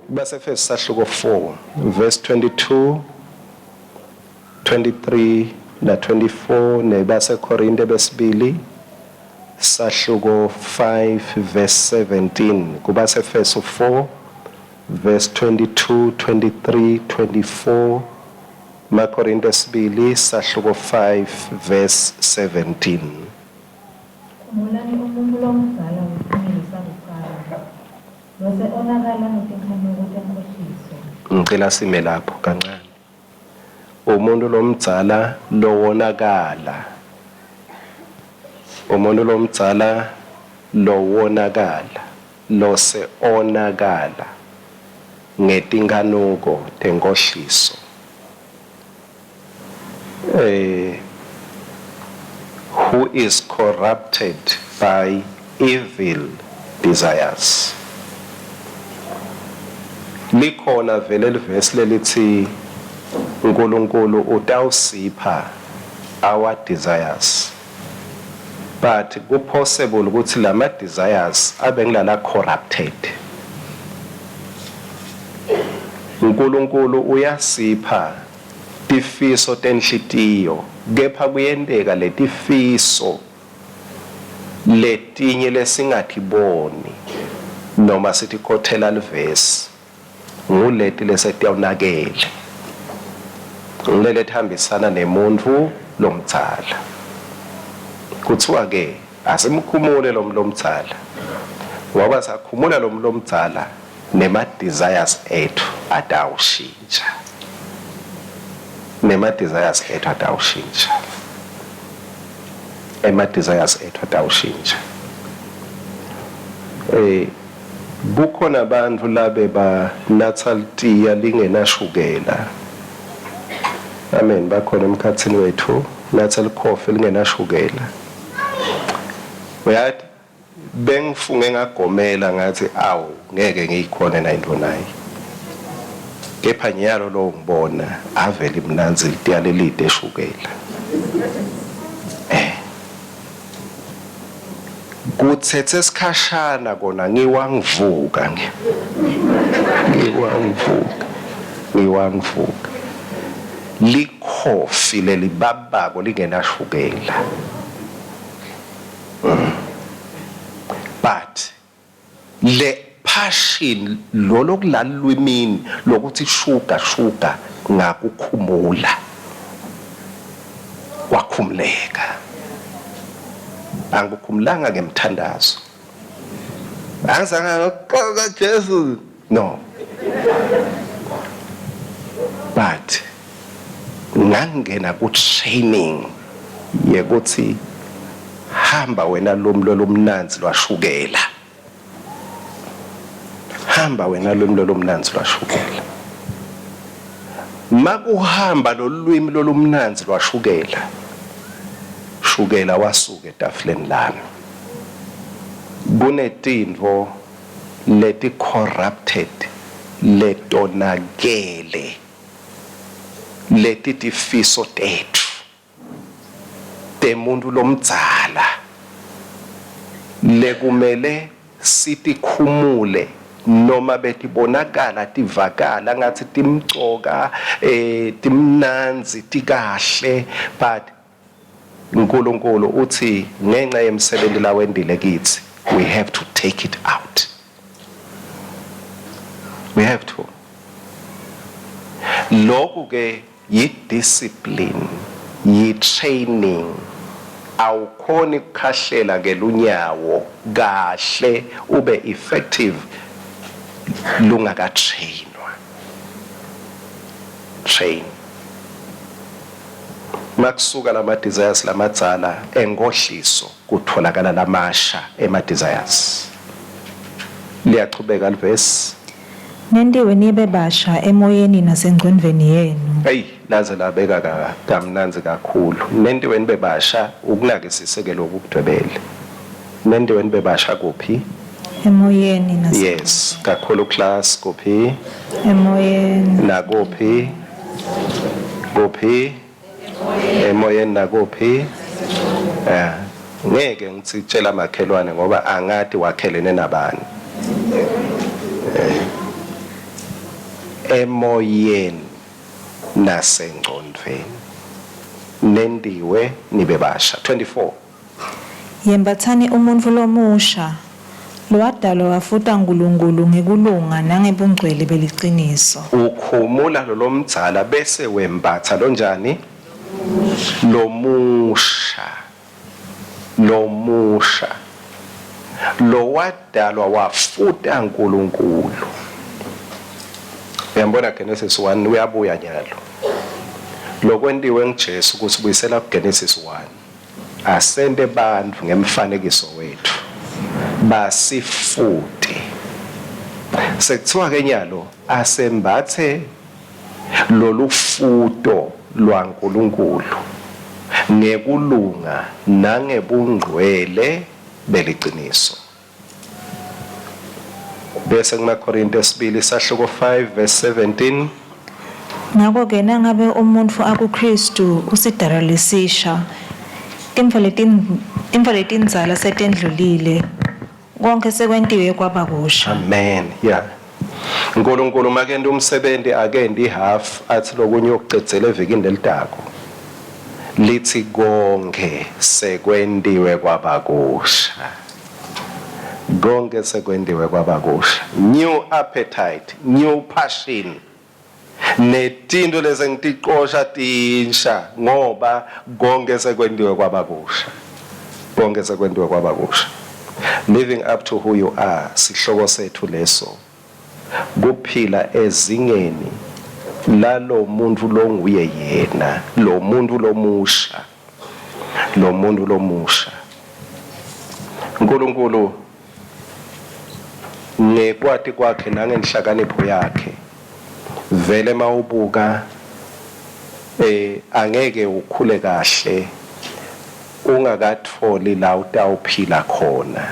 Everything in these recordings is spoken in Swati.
Basefeso sahluko 4 verse 22, 23 na 24, nebaseKorinte besibili sahluko 5 verse 17. Kubasefeso 4 verse 22, 23, 24, Makorinte sibili sahluko 5 verse 17. Khumulani umuntfu lomdzala wesimilo sakucala, lose onakala ngetinkhanuko tenkhohliso. Ngicela sime lapho kancane. Umuntu lomdzala lowonakala, umuntu lomdzala lowonakala, lose onakala ngetinkhanuko tenkhohliso, who is corrupted by evil desires. Likhona vele livesi lelithi uNkulunkulu utawusipha our desires, but ku-possible ukuthi lama desires abe ngilala corrupted. uNkulunkulu uyasipha tifiso tenhlitiyo, kepha kuyenteka letifiso letinye lesingatiboni noma sitikhothela livesi nguleti lesetiyawunakele, ngilele lethambisana nemuntfu lomdzala. Kuthiwa ke asimkhumule lo lomdzala, ngoba sakhumula lo lomdzala, nema-desires ethu atawushintsha, nema-desires ethu atawushintsha, ema-desires ethu atawushintsha. Kukhona abantu labe banatsa litiya lingenashukela. Amen. Bakhona emkhatsini wethu natsa likhofi lingenashukela. Uyati, bengifunge ngagomela ngathi awu, ngeke ngiyikhone nayintfo nayi, kepha nyalo lo ngibona avele imnandzi litiya lelide eshukela. Kutsetse sikhashana kona ngiwangivuka, ngiwangivuka, ngiwangivuka likhofi lelibabako lingenashukela. But le passion lolo kulalwimini lokuthi shuga shuga ngakukhumula, wakhumuleka. Angikukhumulanga ngemthandazo, angizange ngaqoka Jesu, no, but ngangena ku training yekuthi hamba wena lomlo lomnandzi lwashukela, hamba wena lwimi lolumnandzi lwashukela. Makuhamba lolwimi lolumnandzi lwashukela, shukela wasuka etafuleni lami. Kunetintfo leti corrupted, letonakele, leti tifiso tetfu temuntu lomdzala lekumele sitikhumule, noma betibonakala tivakala ngathi timcoka, timnandzi, tikahle, but uNkulunkulu uthi ngenxa yemsebenzi lawendile kithi, we have to take it out. We have to. Lokhu ke yi-discipline, yi-training. Awukhoni ukukhahlela ke lunyawo kahle ube effective lungakatrainwa. Train. Makusuka lama desires lamadzala enkohliso, kutholakala lamasha ema desires. Liyachubeka livesi. Nentiwe nibe basha emoyeni nasengcondvweni yenu. Eyi, laze labeka kamnandzi kakhulu. Nentiwe nibe basha, ukunakisise ke lokhu kudwebele. Nentiwe nibe basha kuphi? Emoyeni nasengcondvweni. Yes, kakhulu class, kuphi? Emoyeni. Nakuphi? Kuphi? Emoyeni nakuphi? Ngeke ngithi tshela makhelwane ngoba angati wakhelene nabani. Emoyeni nasengcondvweni nentiwe nibe basha. 24. Yembatsani umuntfu lomusha, lowadalwa wafuta Nkulunkulu ngekulunga nangebungcwele beliciniso. Ukhumula lolomdzala bese wembatsa lonjani? Lomusha. Lomusha. Lowadalwa wafuta Nkulunkulu. Uyambona Genesis 1 uyabuya nyalo. Lokwentiwe nguJesu kusibuyisela kuGenesis 1. Asente bantfu ngemfanekiso wetfu, basifute. Sekuthiwa ke nyalo asembatse lolufuto lwaNkulunkulu ngekulunga nangebungcwele beliciniso. Bese kumaKorinte esibili sahluko 5 verse 17. Ngako-ke nangabe umuntfu akuKhristu usidalwa lesisha, tintfo tintfo letindzala setendlulile, konkhe sekwentiwe kwaba kusha. Amen. Yeah. Nkulunkulu makenta umsebenzi akenti half athi lokunye ukucedzela evikini lelitako. Lithi konke sekwentiwe kwaba kusha. Konke sekwentiwe kwaba kusha. New appetite, new passion. Netinto lesengitiqosha tinsha ngoba konke sekwentiwe kwaba kusha. Konke sekwentiwe kwaba kusha. Living up to who you are, sihloko sethu leso. Kuphila ezingeni lalomuntu longuye yena, lo muntu lomusha. Lo muntu lomusha. uNkulunkulu ngekwati kwakhe nangenhlakanipho yakhe vele mawubuka angeke ukhule kahle ungakatholi la utawuphila khona.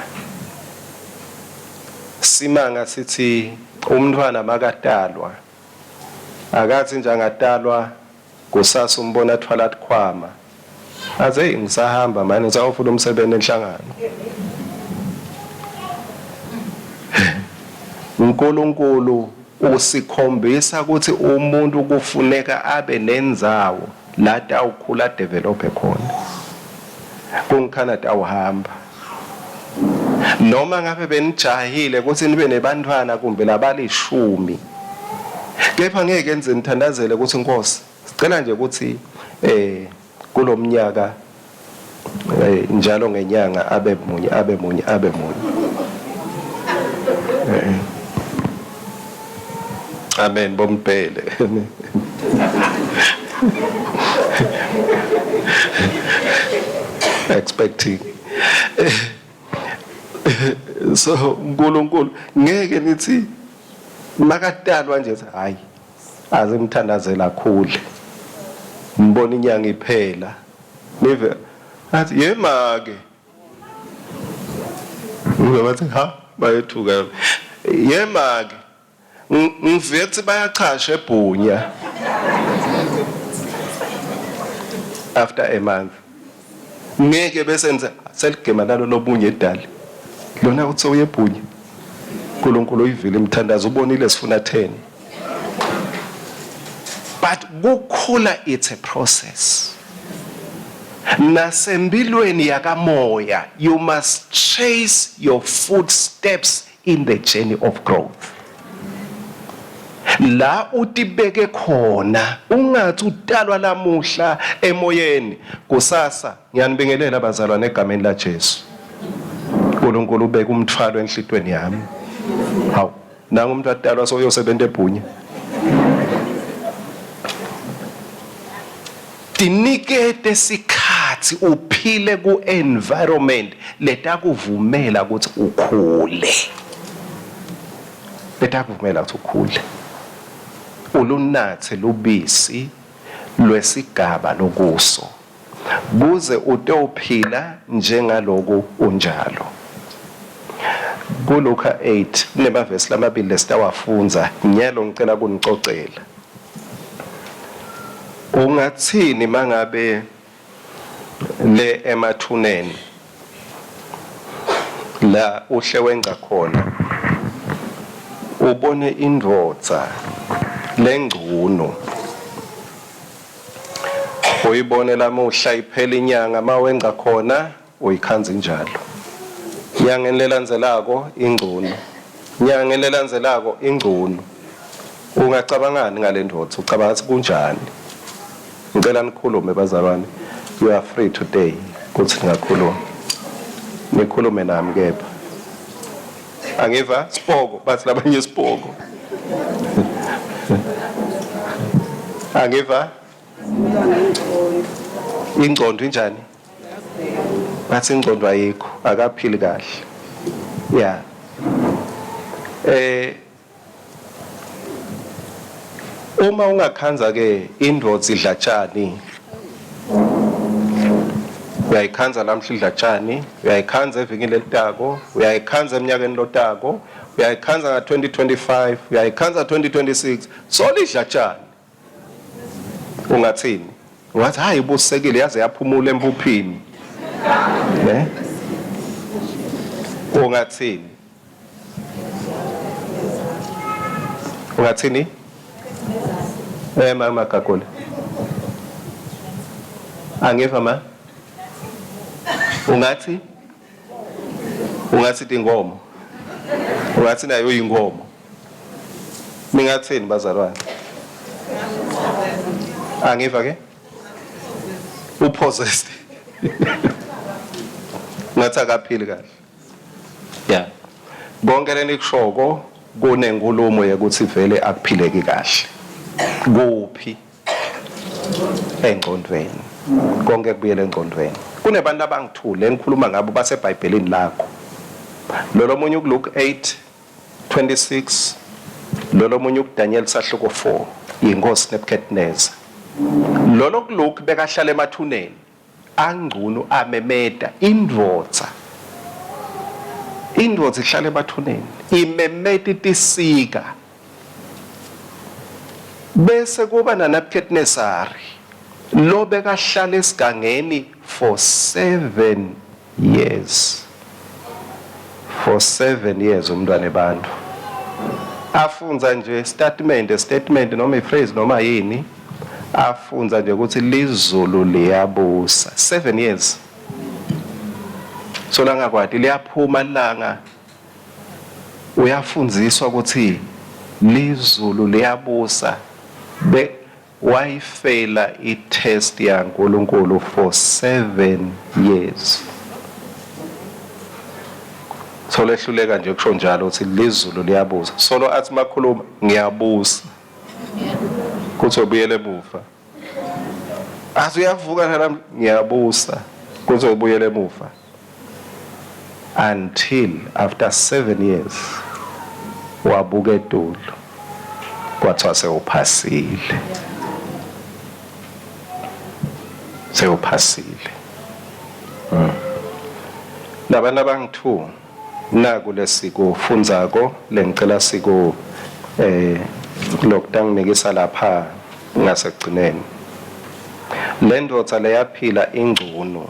Simanga sithi umntwana makatalwa akathi nje angatalwa kusasa umbona athwala tikhwama athi hey ngisahamba manje ngisawufuna umsebenzi enhlangano. uNkulunkulu usikhombisa ukuthi umuntu kufuneka abe nendzawo la tawukhula develop khona. Kungikhana tawuhamba. Noma ngabe benijahile ukuthi nibe nebantwana kumbe labalishumi. Kepha ngeke enze nithandazele ukuthi Nkosi sicela nje ukuthi kulomnyaka njalo ngenyanga abe munye abe munye abe munye. Amen bombhele. Expecting. So uNkulunkulu ngeke nithi makatalwa nje hayi azimthandazela akhule. Ngibona inyanga iphela. Nive athi yemake. Ngibathi ha bayethuka. Yemake. Ngivethi bayachasha ebhunya. After a month. Ngeke bese nje seligema nalo lobunye edali. Lona uthi uyebhunya. uNkulunkulu uyivile imthandazo ubonile sifuna 10. But kukhula it's a process. Nasempilweni yakamoya you must trace your footsteps in the journey of growth. La utibeke khona ungathi utalwa lamuhla emoyeni kusasa. Ngiyanibingelela bazalwane egameni la Jesu. uNkulunkulu ubeka umthwalo enhlitweni yami. Hawu, nangu umuntu atalwa soyosebenza ebhunya. Tinikete sikhathi uphile ku environment letakuvumela ukuthi ukhule. Letakuvumela ukuthi ukhule. Ulunathe lubisi lwesigaba lokuso kuze utewuphila njengaloku unjalo. KuLuka 8 kunemavesi lamabili lesitawafundza nyalo ngicela kunicocela. Ungathini mangabe le emathuneni la uhle wengca khona ubone indvodza Lengcuno uyibone lamuhla iphela inyanga mawengca khona uyikhandza injalo. Nyangeni lelandzelako ingcuno, nyangeni lelandzelako ingcuno. Ungacabangani ngale ndvodza? Ucabanga ukuthi kunjani? Ngicela nikhulume bazalwane, you are free today kuthi ningakhuluma, nikhulume nami. Kepha angiva sipoko, bathi labanye sipoko, angiva. Ingcondo injani? Bathi ingcondo ayikho, akaphili kahle. Ya, uma ungakhandza ke indvodza idla tjani, uyayikhandza lamhla idla tjani, uyayikhandza evikini lelitako, uyayikhandza eminyakeni lotako, uyayikhandza nga-2025, uyayikhandza 2026, solidla tjani, ungathini? Ungathi hayi, ibusekile, yaze yaphumula empuphini, ne? Ungathini? Ungathini, mama Gagula? Angiva ma. Ungathi tinkomo, ungathi nayo uyinkomo. Ningathini bazalwane? Angiva ke. Upossessed, ngathi akaphili kahle. Ya, konke lenikushoko kunenkulumo yekuthi vele akuphileki kahle. Kuphi? Engcondweni. Konke kubuyela engcondweni. Kunebantu abangithule engikhuluma ngabo baseBhayibhelini lakho. Lolo munye ukuLuke 8 26, lolo munye ukuDaniel sahluko 4, inkosi Nebuchadnezzar. Lolo kuLuke bekahlala emathuneni angcunu, amemeta. Indvodza ihlala emathuneni imemeta itisika. Bese kuba na Nebuchadnezzar lo bekahlala esigangeni for 7 years, for 7 years. Umntwana ebantu afunza nje statement noma iphrase noma yini, afunza nje ukuthi lizulu liyabusa. 7 years so langakwati liyaphuma ilanga, uyafundziswa ukuthi lizulu liyabusa. Be wayifeyila i-test yaNkulunkulu for 7 years. Solo ehluleka nje kusho njalo ukuthi lizulu liyabusa. Solo athi makhuluma, "Ngiyabusa," kuthi ubuyele emuva. Athi uyavuka nalami, "Ngiyabusa," kuthi ubuyele emuva, until after 7 years wabuka etulu, kwathiwa sewuphasile, sewuphasile. Labantu abangu-2 naku lesikufundzako lengicela siku lokutanginikisa lapha ngasekugcineni. Le ndvodza leyaphila ingcunu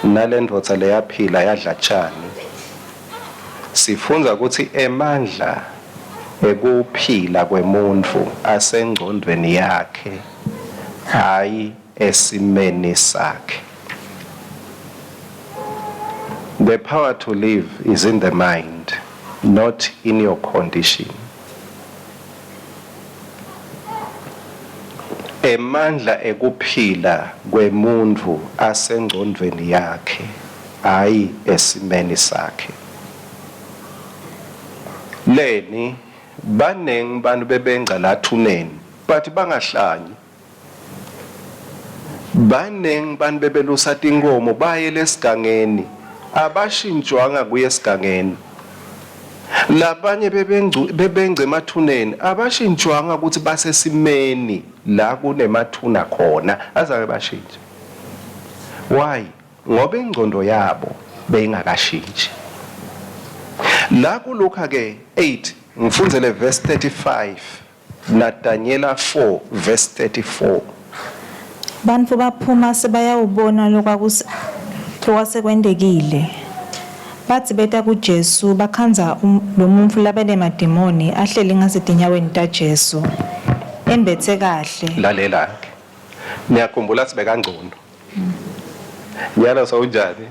nale ndvodza leyaphila yadla tjani, sifundza ukuthi emandla ekuphila kwemuntfu asengcondweni yakhe, hayi esimeni sakhe. The power to live is in the mind, not in your condition. Emandla ekuphila kwemuntfu asengcondweni yakhe, hayi esimeni sakhe. Leni baningi bantu bebengca lathuneni but bangahlanyi. Baningi bantu bebelusa tinkomo baye lesigangeni, abashintshwanga kuye esigangeni. Labanye bebengce emathuneni, abashintshwanga ukuthi basesimeni la kunemathuna khona, azange bashintshe. Why? Ngoba ingcondo yabo beyingakashintshi. La kuLuka ke 8, ngifundzele verse 35 na Daniela 4 verse 34. Bantfu baphuma sebayawubona lokwasekwentekile. Batsi beta kuJesu bakhandza lomuntfu labenemadimoni ahleli ngasetinyaweni taJesu. Embetse kahle. Lalela ke. Niyakhumbula sibekangcono. Nyalo sowunjani?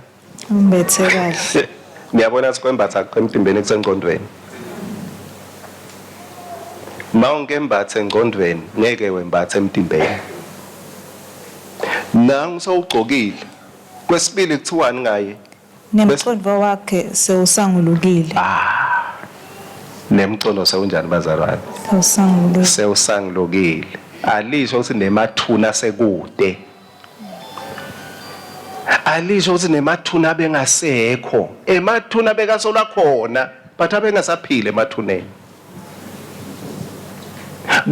Embetse kahle. Niyabona sikwembatha emtimbeni kusengcondweni. Mawungembhathe engcondweni ngeke wembathe emtimbeni. Nangu sowugcokile. Kwesibili kuthiwani ngaye? Nemcondvo wakhe sewusangulukile. Ah. Nemcondo sewunjani bazalwane? Sewusangulukile. Sewusangulukile. Alisho ukuthi nemathuna sekude. Alisho ukuthi nemathuna bengasekho. Emathuna bekasolwa khona but abengasaphili emathuneni.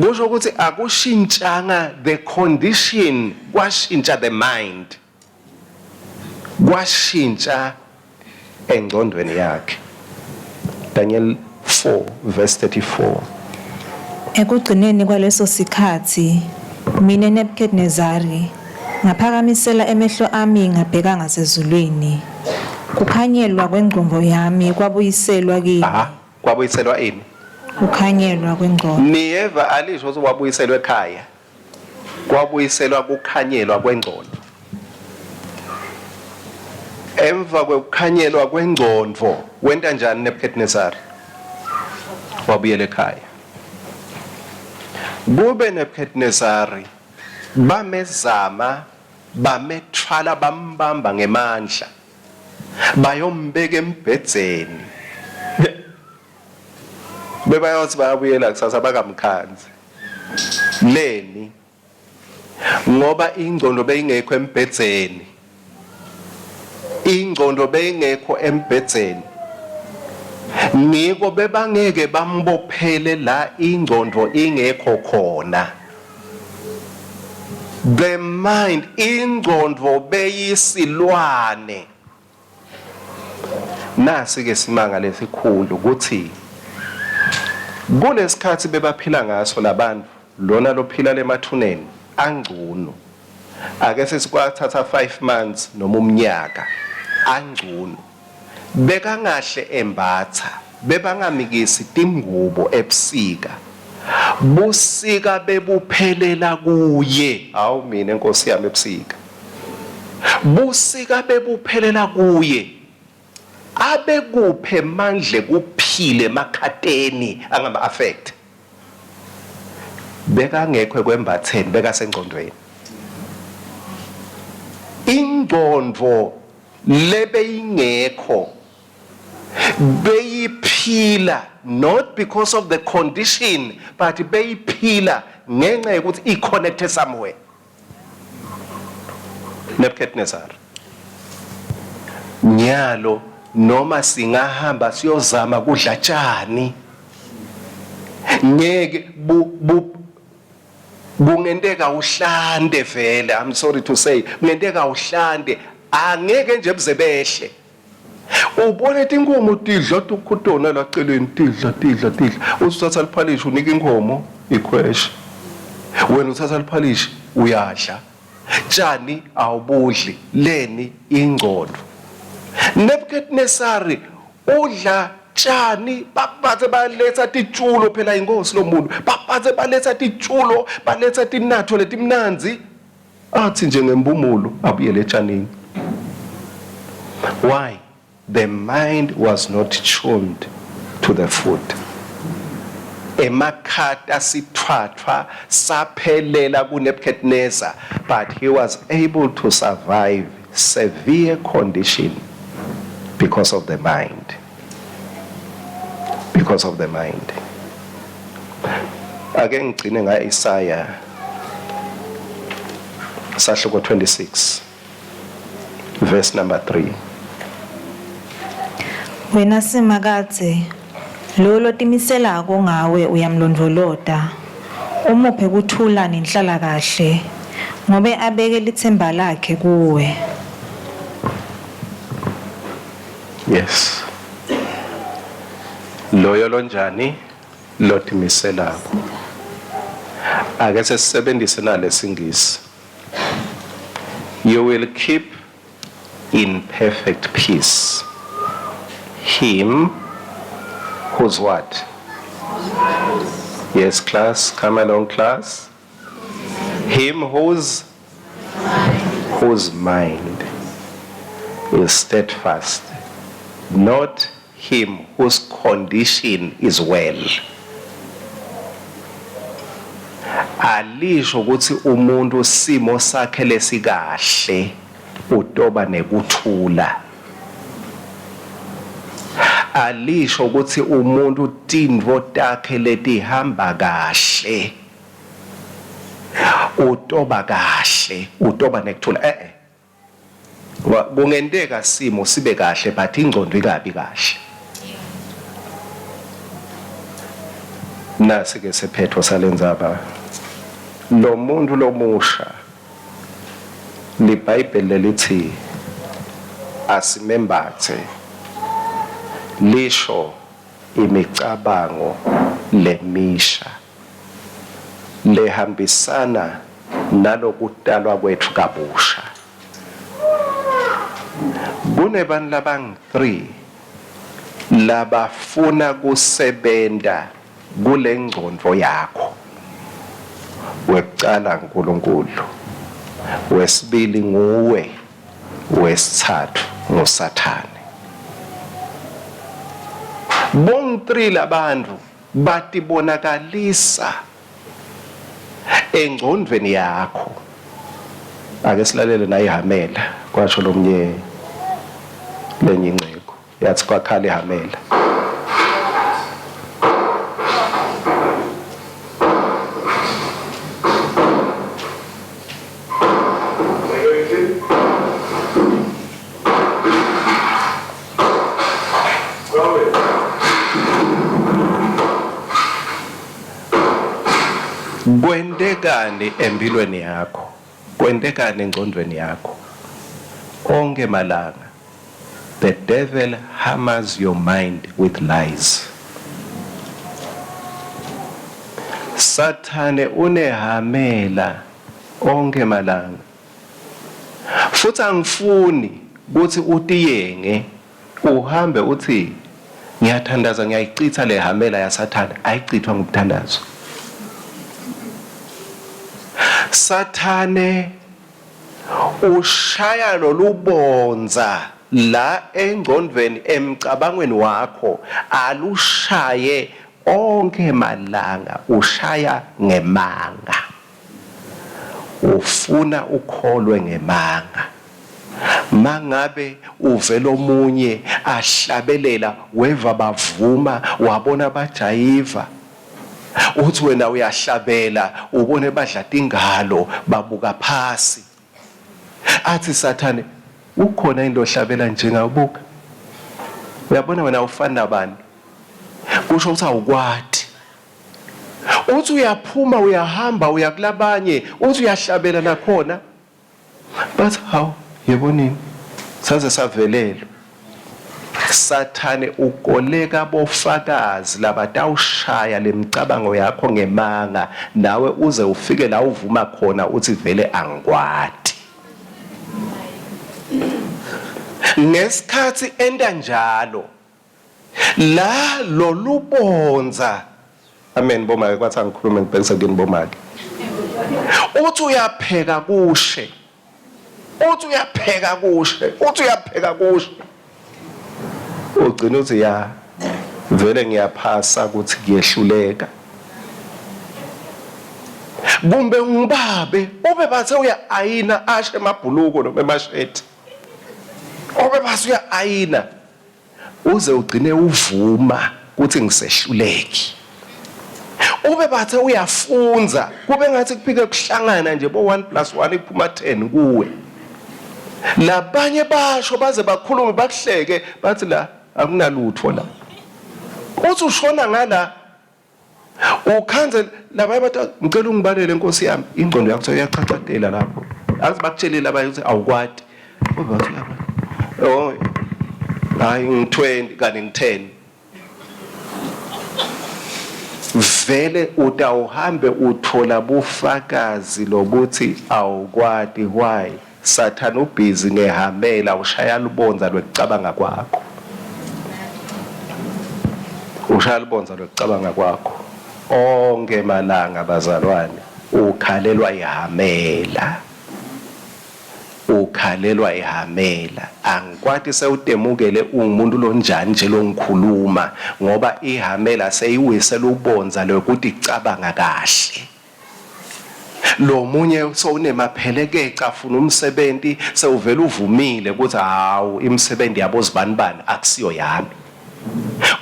Kusho ukuthi akushintshanga the condition kwashintsha the mind. Kwashintsha engcondweni yakhe. Daniel 4 verse 34. Ekugcineni kwaleso sikhatsi, mine Nebuchadnezzari ngaphakamisela emehlo ami ngabheka ngasezulwini. Kukhanyelwa kwengcondvo yami kwabuyiselwa kimi. Aha, kwabuyiselwa ini? Kukhanyelwa kwengcondvo. Niyeva alisho ukuthi wabuyiselwa ekhaya. Kwabuyiselwa kukhanyelwa kwengcondvo. Emva kwekukhanyelwa kwengcondvo wenta njani Nebuchadnezzar? Wabuyela ekhaya. Kube Nebuchadnezzar bamezama bamethwala bambamba ngemandla bayombeka embhedzeni bebayothi bayabuyela kusasa bakamkhanzi leni ngoba ingcondo beyingekho embhedzeni ingcondo beyingekho embhedzeni ngiko bebangeke bambophele la ingcondo ingekho khona the mind ingcondo beyisilwane Nasi ke simanga lesikhulu ukuthi kulesikhatsi bebaphila ngaso labantu lona lophila lemathuneni angcunu ake sithi kwathatha 5 months noma umnyaka angcunu bekangahle embatha bebangamikisi tingubo ebusika busika bebuphelela kuye hawu mina nkosi yami ebusika Busika bebuphelela kuye abekuphe mandle kuphile emakhateni angama affect bekangekho ekwembatheni bekasengcondweni ingcondvo lebeyingekho beyiphila not because of the condition but beyiphila ngenxa yokuthi i-connected somewhere Nebuchadnezzar. Nyalo noma singahamba siyozama kudla tshani ngeke bu, bu kungenteka uhlante vele i'm sorry to say kungenteka uhlante angeke nje buze behle ubone tinkomo tidla tukhutona laceleni tidla tidla tidla usuthatha liphalishi unika inkomo ikhweshe wena uthatha liphalishi uyadla tshani awubudli leni ingcondo Nebuchadnezzar udla tshani babathe baletha titshulo phela inkosi lomuntu babathe baletha titshulo baletha tinatho letimnandzi Athi nje ngempumulo abuyele etshanini. Why? The mind was not tuned to the food. Emakhata sithwathwa saphelela kuNebuchadnezzar but he was able to survive severe condition because of the mind. Because of the mind. Ake ngigcine nga Isaya sahluko 26 verse number 3. Wena Simakadze, lowo lotimiselako ngawe uyamlondvolota, umuphe kuthula nenhlalakahle, ngobe abeke litsemba lakhe kuwe. Yes. Loyo lonjani lotimiselako. Ake sesisebenzise nalesingisi. You will keep in perfect peace him who's what? Yes class, come along class. Him whose whose mind is steadfast, not him whose condition is well. Alisho ukuthi umuntu simo sakhe lesikahle utoba nekuthula. Alisho ukuthi umuntu tintfo takhe letihamba kahle utoba kahle, utoba nekuthula. Eh eh. Kungenteka simo sibe kahle but ingcondo ikabi kahle. Nasi ke sephetho salendzaba. Lo muntu lomusha liBhayibheli lelithi asimembathe lisho imicabango lemisha lehambisana nalokutalwa kwetfu kabusha. Kunebantu labangu-3 labafuna kusebenta kulengcondvo yakho. Wekucala nguNkulunkulu, wesibili nguwe, wesitsatfu nguSathane. Bongu-3 labantfu batibonakalisa engcondvweni yakho. Ake silalele nayihamela, kwasho lomnye lenye inceku. Yathi kwakhala ihamela. Kwentekani empilweni yakho? Kwentekani engcondvweni yakho? Onkhe malanga the devil hammers your mind with lies. Sathane unehamela onkhe malanga. Futsi angifuni kutsi utiyenge uhambe uthi ngiyathandaza ngiyayicitha le hamela yaSathane ayichithwa ngumthandazo. Sathane ushaya lolubondza la engcondvweni emcabangweni wakho alushaye onkhe malanga ushaya ngemanga. Ufuna ukholwe ngemanga. Mangabe uve lomunye ahlabelela weva bavuma wabona bajayiva uthi wena uyahlabela ubone badla tingalo babuka phasi athi sathane ukhona into ohlabela njengabuka uyabona wena awufani nabani kusho ukuthi awukwati uthi uyaphuma uyahamba uya kulabanye uthi uyahlabela nakhona bathi hawu yebonini saze savelelwa Sathane ukoleka bofakazi labatawushaya lemicabango yakho ngemanga nawe uze ufike la uvuma khona uthi vele angikwati. Ngesikhathi enta njalo la lolubondza amen bomake kwathi angikhulume ngibhekise kini bomake uthi uyapheka kushe uthi uyapheka kushe uthi uyapheka kushe ugcina uthi ya vele ngiyaphasa ukuthi ngiyehluleka kumbe ngibabe ube bathe uya-ayina ashe emabhuluko noma emasheti ube base uya-ayina uze ugcine uvuma ukuthi ngisehluleki ube bathe uyafunza kube ngathi kuphike kuhlangana nje bo 1 plus 1 iphuma 10 kuwe labanye basho baze bakhulume bakuhleke bathi la akunalutho la uthi ushona ngala Ukhanze labanye abantu ngicela ungibalele nkosi yami ingqondo yakho iyachachatela lapho. Azi bakutshelile abanye ukuthi awukwati. Kodwa bathi uyabona. Oh. Hayi ngi-20 kanti ngi-10. Vele utawuhambe uthola bufakazi lokuthi awukwati why Sathane ubhizi ngehamela ushaya lubondza lwekucabanga kwakho. Ushaya lubondza lwekucabanga kwakho. Onkhe malanga bazalwane ukhalelwa ihamela. Ukhalelwa ihamela. Angikwati sewutemukele ungumuntu lonjani nje longikhuluma ngoba ihamela seyiwise lubondza lwekuticabanga kahle. Lomunye sewunemaphelekece afuna umsebenti sewuvele uvumile ukuthi hawu imisebenzi yabo zibanibani akusiyo yami.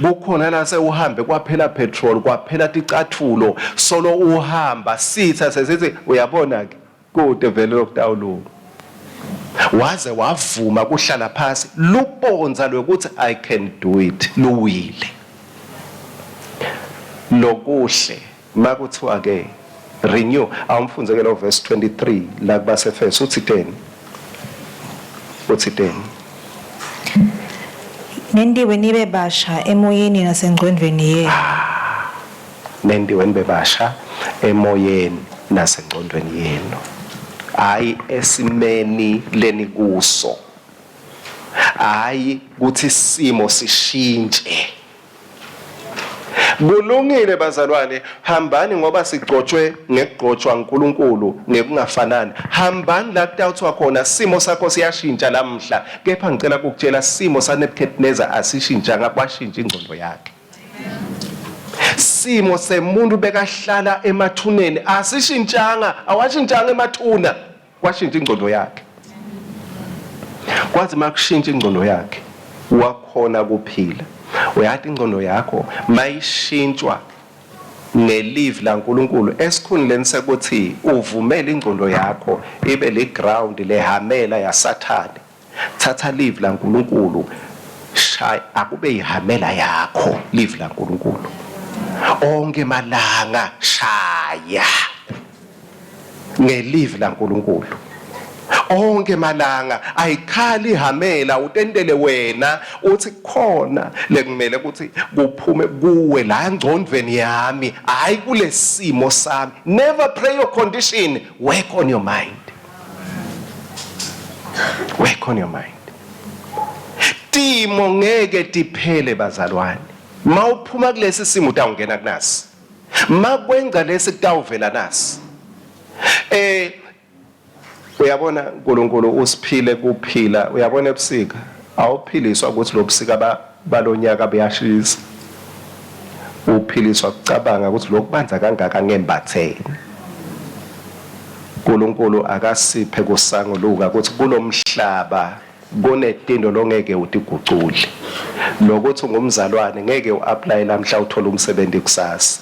Kukhona la sewuhambe kwaphela petrol kwaphela ticathulo solo uhamba sitha sesithi uyabona ke kude vele lokutawulunga. Waze wavuma kuhlala phasi lubondza lwekuthi I can do it luwile. Lokuhle Makuthiwa ke renew awumfunze ke lo verse 23 la kubaseFesu uthi teni uthi teni Nentiwe nibe basha emoyeni nasengcondvweni yenu. Ah, nentiwe nibe basha emoyeni nasengcondvweni yenu. Hayi esimeni lenikuso. Hayi kuthi isimo sishintshe. Kulungile bazalwane, hambani ngoba sigcotshwe ngekugcotshwa nguNkulunkulu ngekungafanani. Hambani la kutawuthiwa khona simo sakho siyashintsha lamhla. Kepha ngicela kukutshela simo saNebuchadnezzar asishintshanga kwashintsha ingqondo yakhe. Simo semuntu bekahlala emathuneni asishintshanga, awashintshanga emathuna. Kwashintsha ingqondo yakhe. Kwathi makushintsha ingqondo yakhe wakhona kuphila. Uyathi ingqondo yakho mayishintshwa ngelivi laNkulunkulu esikhundleni sekuthi uvumele ingqondo yakho ibe liground lehamela yaSathane. Thatha livi laNkulunkulu shaya akube ihamela yakho livi laNkulunkulu. Onke malanga shaya ngelivi laNkulunkulu. Onke malanga ayikhali ihamela utentele wena uthi khona lekumele ukuthi kuphume kuwe la ngcondvweni yami hayi kulesimo sami. Never pray your condition, work on your mind. Work on your mind. Timo ngeke tiphele bazalwane. Mawuphuma kulesi simo utawungena kunasi. Makwenza lesi kutawuvela nasi. Eh uyabona uNkulunkulu usiphile kuphila uyabona ebusika awuphiliswa ukuthi lobusika balonyaka buyashisa uphiliswa kucabanga ukuthi lokubanza kangaka ngembatheni uNkulunkulu akasiphe kusanguluka ukuthi kulomhlaba kunetinto longeke utigucule lokuthi ungumzalwane ngeke uapply lamhla uthola umsebenzi kusasa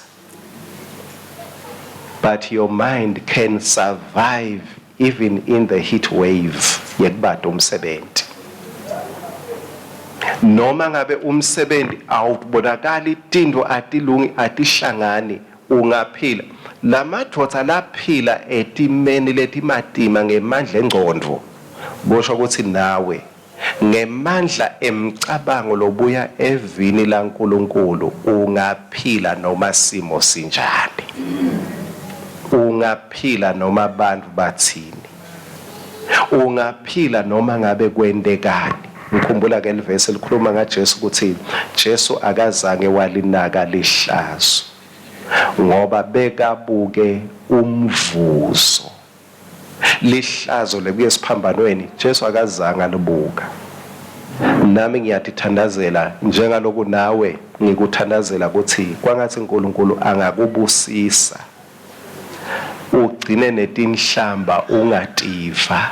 but your mind can survive even in the heat wave yekubada umsebenzi noma ngabe umsebenzi awubonakali tinto atilungi atihlangani Ungaphila. Lamadvodza laphila etimeni letimatima ngemandla engcondvo, kusho kutsi nawe, ngemandla emcabango lobuya eVini laNkulunkulu, ungaphila noma simo sinjani. Ungaphila noma bantfu batsini. Ungaphila noma ngabe kwentekani. Ngikhumbula ke livesi likhuluma ngaJesu ukuthi Jesu akazange walinaka lihlazo ngoba bekabuke umvuzo. Lihlazo lekuya esiphambanweni Jesu akazange alibuka. Nami ngiyatithandazela njengaloku nawe ngikuthandazela ukuthi kwangathi uNkulunkulu angakubusisa. Ugcine netinhlamba ungativa.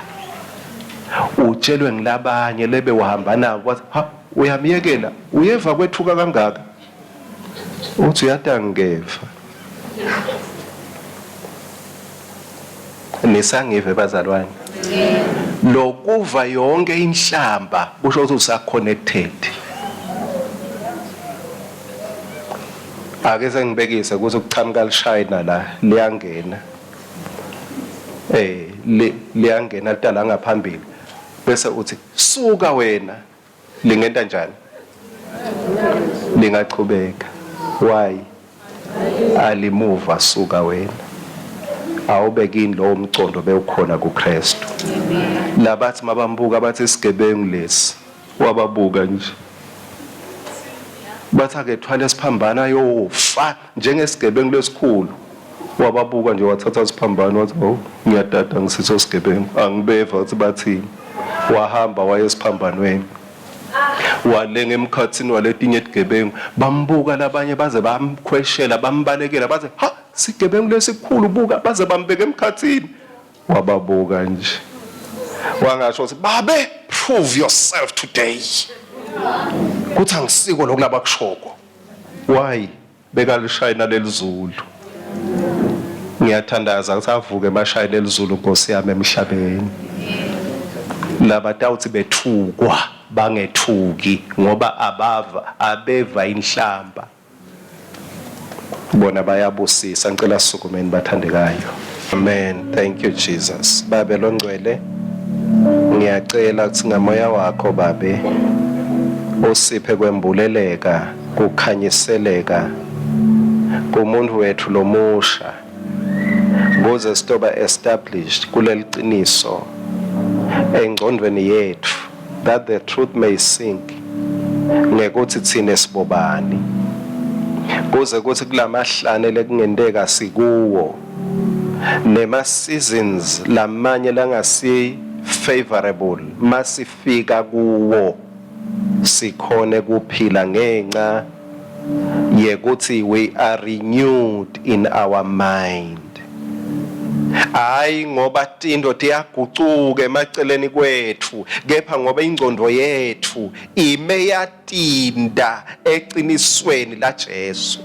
Utshelwe ngilabanye lebe uhamba nabo bathi ha uyamyekela uyeva kwethuka kangaka. Uthi uyati angikeva. Nisangive bazalwane? Lokuva yonke inhlamba kusho ukuthi usaconnected. Ake sengibekise ukuthi kuqhamuka lishayina la liyangena. Eh liyangena litala ngaphambili bese uthi suka wena lingenta njani? Lingachubeka. Why? Alimuva suka wena. Awube kini lowo mcondo bewukhona kuKristu. Labathi mabambuka bathi isigebengu lesi wababuka nje. Bathi akethwale siphambano ayofa njengesigebengu lesikhulu. Wababuka nje wathatha siphambano wathi, "Oh, ngiyadada ngisitho sigebengu, angibeva ukuthi bathini." Wahamba waye esiphambanweni. Walenga emkhathini waletinye tigebengu, bambuka labanye baze bamkhweshela, bambalekela baze, "Ha, sigebengu lesikhulu buka," baze bambeka emkhathini. Wababuka nje. Wangasho ukuthi, "Babe, prove yourself today." Kuthi angisiko lokhu labakushoko. Why? Bekalishayina lelizulu. Ngiyathandaza ukuthi avuke emashayina elizulu Nkosi yami emhlabeni. Labatawuthi bethukwa bangethuki ngoba abava abeva inhlamba. Bona bayabusisa ngicela sisukumeni bathandekayo. Amen. Thank you Jesus. Babe longcwele ngiyacela ukuthi ngamoya wakho babe usiphe kwembuleleka kukhanyiseleka kumuntu wethu lomusha kuze sitoba established kuleliciniso engcondweni yethu that the truth may sink ngekuthi thine sibobani kuze kuthi kulamahlane lekungenteka sikuwo nema seasons lamanye langasi favorable masifika kuwo sikhone kuphila ngenxa yekuthi we are renewed in our mind. Hayi ngoba tinto tiyagucuka emaceleni kwethu, kepha ngoba ingcondo yethu ime yatinda eqinisweni laJesu.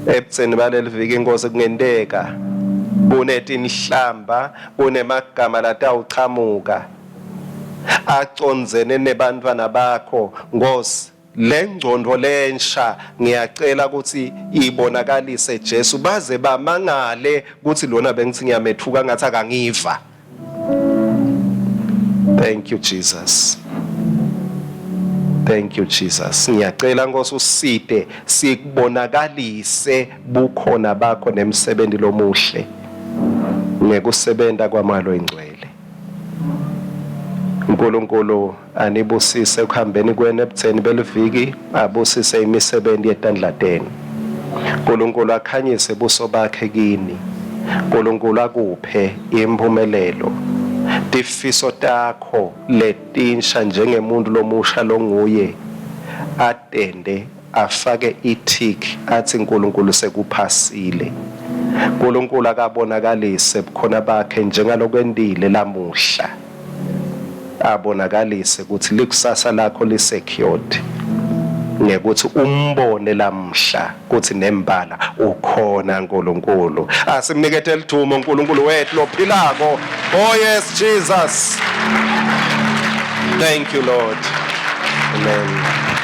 Ebutseni baleli viki inkosi kungenteka kunetinhlamba, kunemagama latawuchamuka acondzene nebantfwana bakho Nkosi. Le ngcondvo lensha ngiyacela ukuthi ibonakalise Jesu baze bamangale ukuthi lona bengithi ngiyamethuka ngathi akangiva. Thank you Jesus. Thank you Jesus. Ngiyacela Nkosi usite sikubonakalise bukhona bakho nemsebenzi lomuhle ngekusebenta kwamalo ingcwele. uNkulunkulu anibusise ekuhambeni kwenu ebudzeni beliviki, abusise imisebenzi yetandla tenu. uNkulunkulu akhanyise buso bakhe kini. uNkulunkulu akuphe impumelelo. Tifiso takho letinsha njengemuntu lomusha longuye atende afake i-tick athi uNkulunkulu sekuphasile. uNkulunkulu akabonakalise bukhona bakhe njengalokwentile lamuhla. Abonakalise ukuthi likusasa lakho li-secured ngekuthi umbone lamhla kuthi nembala ukhona uNkulunkulu. Asimnikete lidumo uNkulunkulu wethu lophilako. Oh yes Jesus. Thank you Lord. Amen.